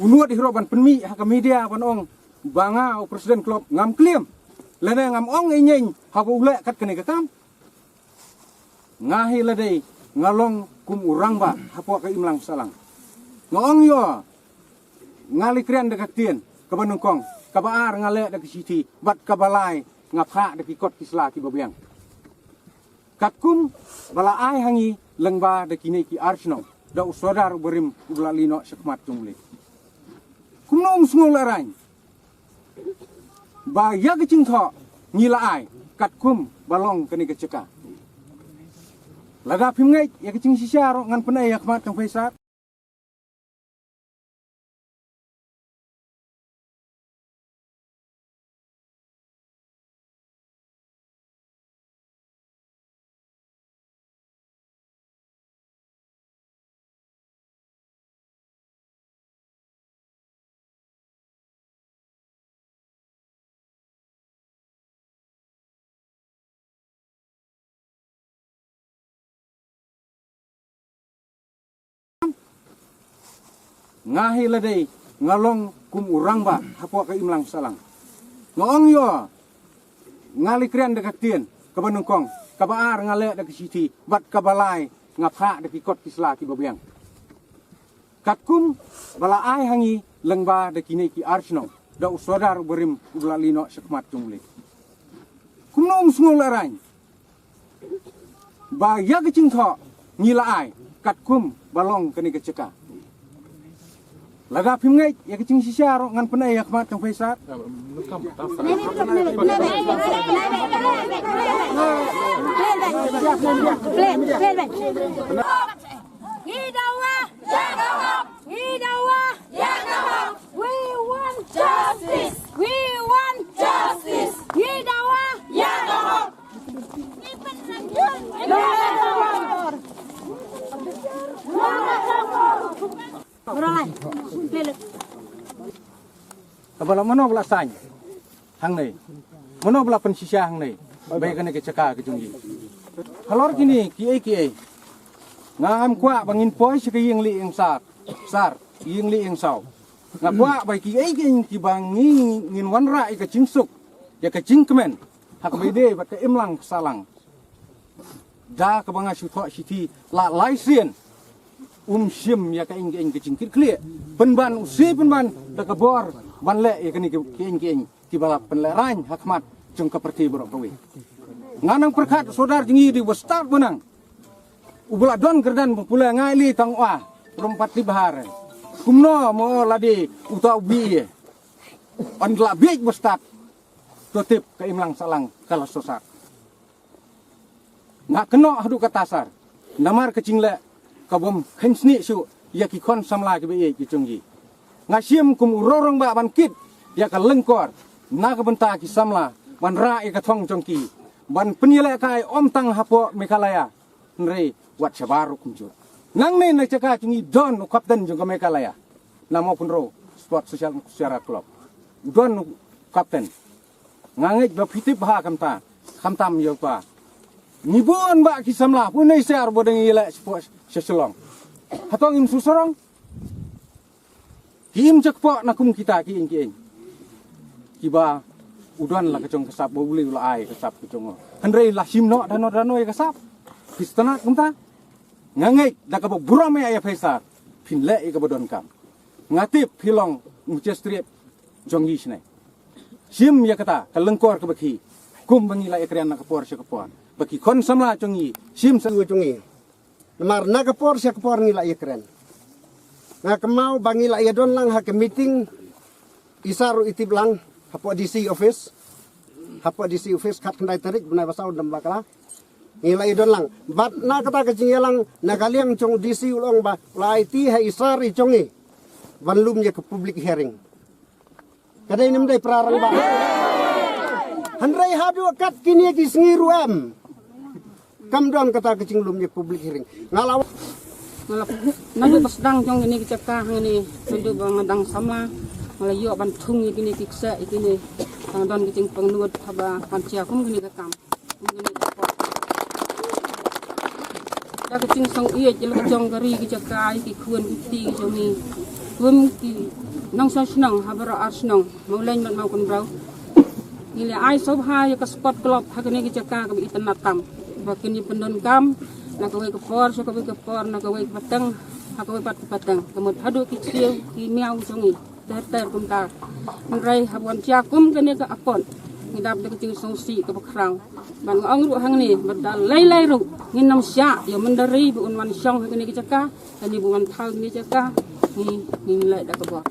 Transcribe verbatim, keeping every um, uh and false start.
U nud hi ruh ban pynmih ha ka media ban ong ba nga u president club ngam claim lane ngam ong ïa ïing ha ba u leh kat kane ka kam. Nga hi lade nga long kum u rangbah hapoh ka imlang sahlang. Nga ong ïa nga la kren da ka ktien kaba nyngkong, kaba ar nga leh da ka shithi, bad kaba lai nga phah da ki kot ki sla kiba biang. Katkum ba la ai ha ngi lyngba da kine ki ar shnong da u sordar u barim u ba la leit noh shakhmat jong U Blei. Kumno um sngew lehraiñ ba ïa ka jingthoh ngi la ai katkum ba long kane ka jaka. Lada phim ngeit ïa ka jingshisha ruh ngan pynai ïa khmat tang phaisat. Nga hi lade nga long kum u rangbah hapoh ka imlang sahlang. Nga ong ïa nga la kren da ka ktien kaba nyngkong, kaba ar nga leh da ka shithi, bad kaba lai nga phah da ki kot ki sla kiba biang. Katkum ba la ai ha ngi lyngba da kine ki ar shnong da u sordar u barim u ba la leit noh shakhmat jong U Blei. Kumno um sngew lehraiñ ba ïa ka jingthoh ngi la ai katkum ba long kane ka jaka. Lada phim ngeit ïa ka jingshisha ruh ngan pynai ïa khmat tang phaisat. Ngi dawa ïa ka hok. Ngi dawa ïa ka hok. We want justice. We want justice. Ngi dawa ïa ka hok. Kaba la mano ba la sign hangne, mano ba la pynshisha hangne ba ïa kane ka jaka ka jong ngi. Halor kine kiei kiei, nga ngam kwah ba ngin poi sha ka ïing lieng sar, sar, ïing lieng saw. Nga kwah ba kiei kiei kiba ngi ngin wanrah ïa ka jingsuk, ïa ka jingkmen ha kaba ïadei bad ka imlang sahlang. Da kaba nga shu thoh shithi la lai sien, um shim ïa ka ing ka ing ka jingkitkhlieh. Pynban u shu pynban da ka bor ban leh ïa kane ka ing ka ing kiba la pynlehraiñ ha khmat jong ka pyrthei baroh kawei. Nga nang pyrkhat sordar jong ngi dei ba stad ba nang, u ba la don kyrdan ba pule ngai li tang wa rum pat ti bahar. Kumno mo la dei uta u bi ïa. Yn la biej ba stad. To tip ka imlang sahlang ka la sosat. Nga kynnoh haduh katta sar, namar ka jingleh ka bym kheiñ snieh shuh ïa ki khon samla kiba ïeit ki jong ngi. Nga shim kum u rangbah ban kit ïa ka lyngkor na ka bynta ki samla ban rah ïa ka thong jong ki ban pynïalehkai ym tang hapoh Meghalaya hynrei wat shabar ruh kumjuh. Nangne na jaka jong ngi don u kapten jong ka Meghalaya. Na Mawpynro Sport Social Sharra Club u don u kapten. Nga ngeit ba phi tip bha kumta, khamtam ïa uta. Ngi bun bah ki samla, pune sar ba dang ïaleh sha Shillong. Hato ngim shu sarong? Ki im jakhpoh na kum kita ki ing ki ing. Kiba u don la ka jong ka sap ba U Blei u la ai ka sap ka jong u. Hynrei la shim noh dano dano ïa ka sap. Phi sngewtynnat kumta? Nga ngeit da kaba burom ïa phi sar phin leh ïa kaba donkam. Nga tip phi long u magistrate jong ngi shane. Shim ïa kata ka lyngkor kaba khih kum ba ngi la ïakren na ka por sha ka por ba ki khon samla jong ngi shim sa jong ngi. Namar na ka por sha ka por ngi la ïakren. Nga kynmaw ba ngi la ïadon lang ha ka meeting, i sar ruh i tip lang hapoh D C office. Hapoh D C office khatkhyndai tarik bnai ba saw dam bakla. Ngi la ïadon lang. Bad na kata ka jingïalang na ka liang jong D C u la ong ba u la aiti ha i sar i jong ngi ban lum ïa ka public hearing. Ka dei ne ym dei para rangbah? Hynrei haduh kat kine ki sngi ruh em. Kam don kata ka jinglum ïa public hearing. Nga la, nga la, naduh ba sdang jong kine ki jaka hangne, naduh ba nga dang samla, nga la ïoh ban thung ïa kine ki kseh ïa kine. Tang don ki jingpangnud haba pan jia kum kine ka kam. Kum kine ka kam. Da ka jingsngewsih ïa la ka jong ka ri ki jaka ïa ki khun ki kti ki jong ngi. Kum ki Nongshong shnong ha baroh ar shnong Mawleng bad Mawkynrew, ngi la ai sngewbha ïa ka Sport Club ha kane ka jaka kaba itynnad tam ba kin ïa pyndonkam na kawei ka por sha kawei ka por, na kawei ka pateng ha kawei pat ka pateng, ka mut haduh ki ksiew ki miaw jong ngi ter ter kumta. Hynrei haba wan jia kum kane ka akot, ngi dap da ka jingsngewsih kaba khraw. Bad nga ong ruh hangne ba da lei lei ruh ngin ym shah ïa u mynder ri ba un wan shong ha kane ka jaka, kane ba un wan thaw kane ka jaka, ngi ngin leh da ka bor.